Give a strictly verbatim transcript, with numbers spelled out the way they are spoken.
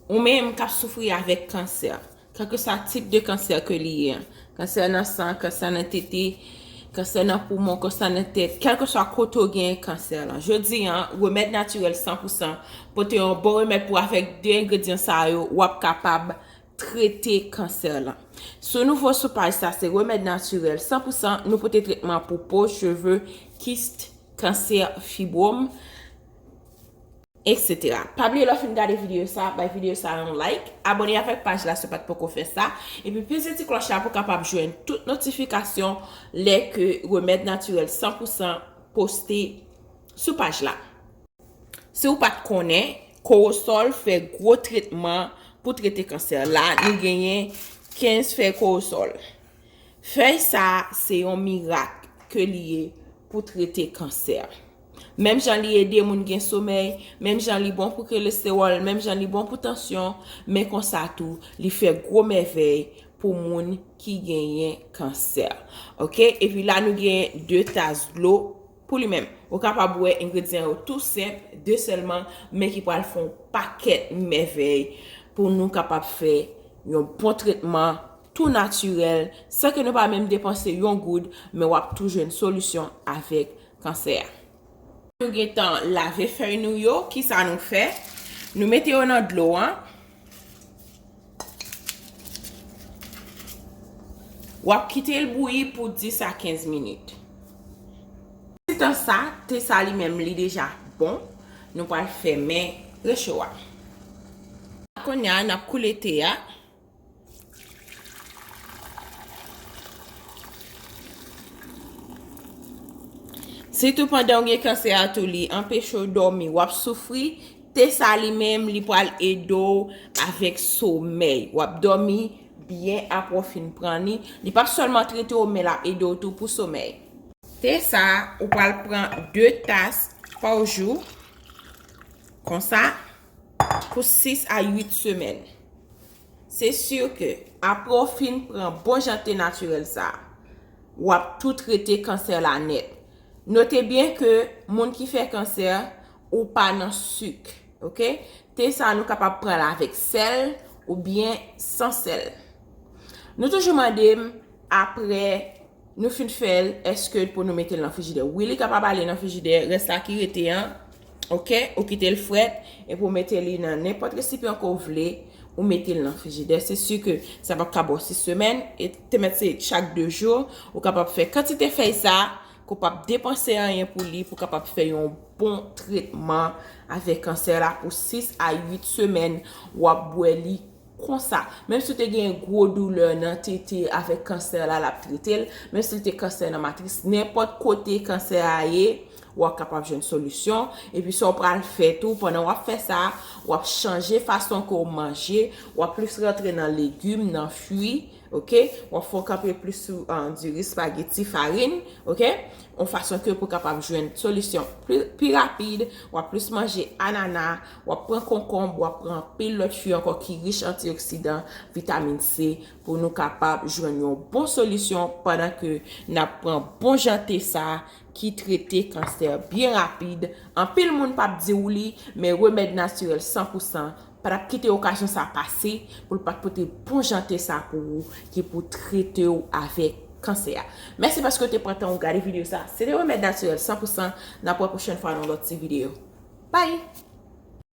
Ou menm k ap soufri avèk kansè, kèlkeswa tip de kansè ke li ye, kansè nan san, kansè nan tete, kansè nan poumon, kansè nan tèt, kèlkeswa kote w genyen kansè lan. Jodi an, remèd natirèl san pou san, pote yon bon remèd pou avèk de engredyan sa yo, w ap kapab trete kansè lan. Si w nouvo sou paj sa, se remèd natirèl san pou san, nou pote tretman pou po, cheve, kist, kansè, fibwòm, et cetera. Pa bliye lè w fin gade videyo sa, bay videyo sa yon like, abòne avèk paj la si w pa t poko fè sa, epi peze ti klòch la pou w kapab jwenn tout notifikasyon lè ke remèd natirèl san pou san poste sou paj la. Si w pa t konnen, kowosòl fè gwo tretman pou trete kansè. La, nou genyen kenz fèy kowosòl. Fèy sa a, se yon mirak ke li ye pou trete kansè. Menm jan li ede moun gen somèy, menm jan li bon pou kolestewòl, menm jan li bon pou tansyon, men konsa tou, li fè gwo mèvèy pou moun ki genyen kansè. Oke? Epi la, nou gen de tas dlo pou li menm. Ou kapab wè engredyan yo tou senp, de sèlman, men ki pral fè yon pakèt mèvèy pou nou kapab fè yon bon tretman tou natirèl, san ke nou pa menm depanse yon goud, men w ap tou jwenn solisyon avèk kansè a. Nou gentan lave fèy nou yo, kisa nou fè? Nou mete yo nan dlo an. W ap kite l bouyi pou dis a kenz minit. Pandan sa, te sa li menm li deja bon. Nou pral fèmen recho a. Kounye a, n ap koule te a. Sitou pandan w gen kansè a tou, li anpeche w dòmi, w ap soufri, te sa li menm, li pral ede w avèk somèy. W ap dòmi byen apre w fin pran li. Li p ap sèlman trete w, men l ap ede w tou pou somèy. Te sa, ou pral pran de tas pa jou, konsa, pou sis a uit semèn. Se si ke apre w fin pran bon jan te natirèl sa, w ap tou trete kansè la nèt. Note byen ke moun ki fè kansè, ou pa nan sik, oke? Te sa, nou kapab pran l avèk sèl oubyen san sèl. Nou toujou mande m, apre nou fin fè l, èske pou nou mete l nan frijidè? Wi, li kapab ale nan frijidè, rès la ki rete an, oke, ou kite l frèt, epi w mete li nan nenpòt resipyan ke w vle, ou mete l nan frijidè. Se si ke sa p ap ka ba w sis semèn, e te mèt se chak de jou, ou kapab fè kantite fèy sa, ke w p ap depanse anyen pou li, pou w kapab fè yon bon tretman avèk kansè la pou sis a uit semèn, w ap bwè li konsa. Menm si w te gen gwo doulè nan tete avèk kansè la, l ap trete l. Menm si l te kansè nan matris, nenpòt kote kansè a ye, w ap kapab jwenn solisyon. Epi sa w pral fè tou, pandan w ap fè sa, w ap chanje fason ke w manje, w ap plis rantre nan legim, nan fwi, oke? W ap fè w kanpe plis sou, ah, diri, espageti, farin, oke? Yon fason ke pou kapab jwenn solisyon pli, pi rapid, w ap plis manje anana, w ap pran konkonb, w ap pran anpil lòt fwi ankò ki rich antioksidan, vitamin C, pou nou kapab jwenn yon bon solisyon pandan ke n ap pran bon jan te sa ki trete kansè byen rapid. Anpil moun p ap di w li, men remèd natirèl san pou san pa t ap kite okazyon sa pase pou l pa t pote bon jan te sa pou ou ki pou trete w avèk kansè a. Mèsi paske w te pran tan w gade videyo sa. Se te remèd natirèl san pou san. N ap wè pwochèn fwa nan lòt ti videyo. Bye!